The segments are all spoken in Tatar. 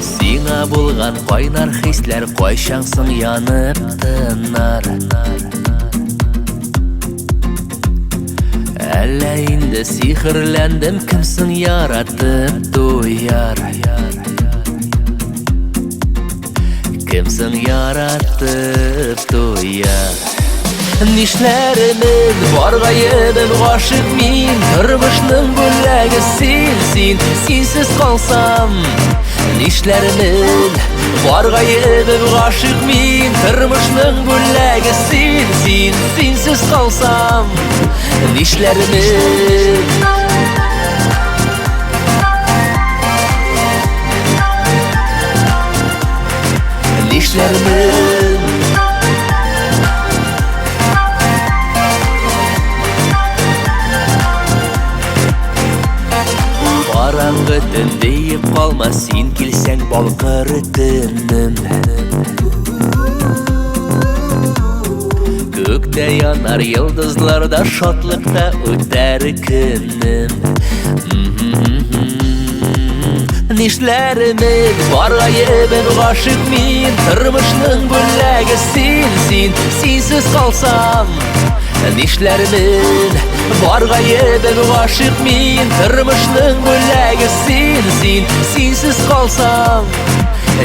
Сиңа булган кайнар хисләр кайчан соң янып тынар? Әллә инде сихерләндем, кем соң яратып туяр? Кем соң яратып туяр? Нишләрмен, бар гаебем, гашыйк мин. Тормышның бүләге син, син, синсез калсам. Нишләрмен, бар гаебем, гашыйк мин. Тормышның бүләге син, син, синсез калсам. Нишләрмен? Нишләрмен? Караңгы төн диеп калма, син килсәң балкыр төнем. Күктә янар йолдызларда шатлыкта үтәр көнем. Нишләрмен, бар гаебем, гашыйк мин. Тормышның бүләге син, син, синсез калсам. Нишләрмен, бар гаебем, гашыйк мин. Тормышның бүләге син, син, синсез калсам.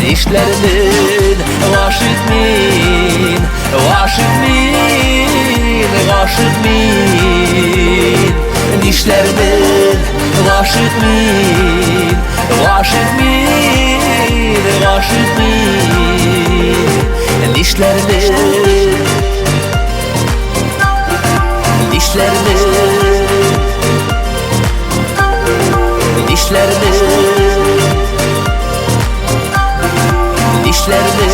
Нишләрмен, гашыйк мин, гашыйк мин, гашыйк мин. Нишләрмен, гашыйк мин, гашыйк мин, гашыйк мин. Нишләрмен, нишләрмен, нишләрмен, нишләрмен.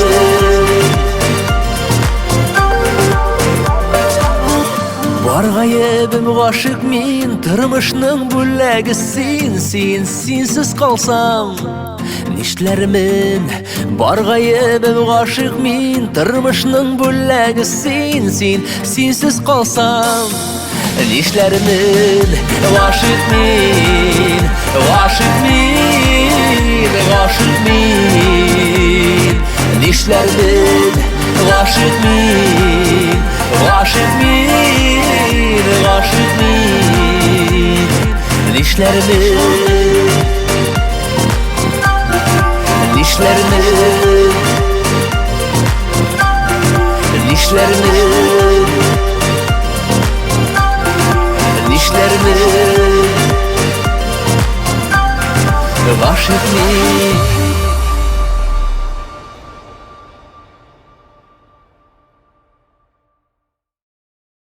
Бар гаебем, гашыйк мин, тормышның бүләге син, син, синсез калсам. Нишләрмен, бар гаебем, гашыйк мин, тормышның бүләге син, син, синсез калсам. Нишләрмен, гашыйк мин, гашыйк мин, гашыйк мин. Нишләрмен, гашыйк мин, гашыйк мин, гашыйк мин. Нишләрмен, нишләрмен, нишләрмен, нишләрмен. Гашыйк мин.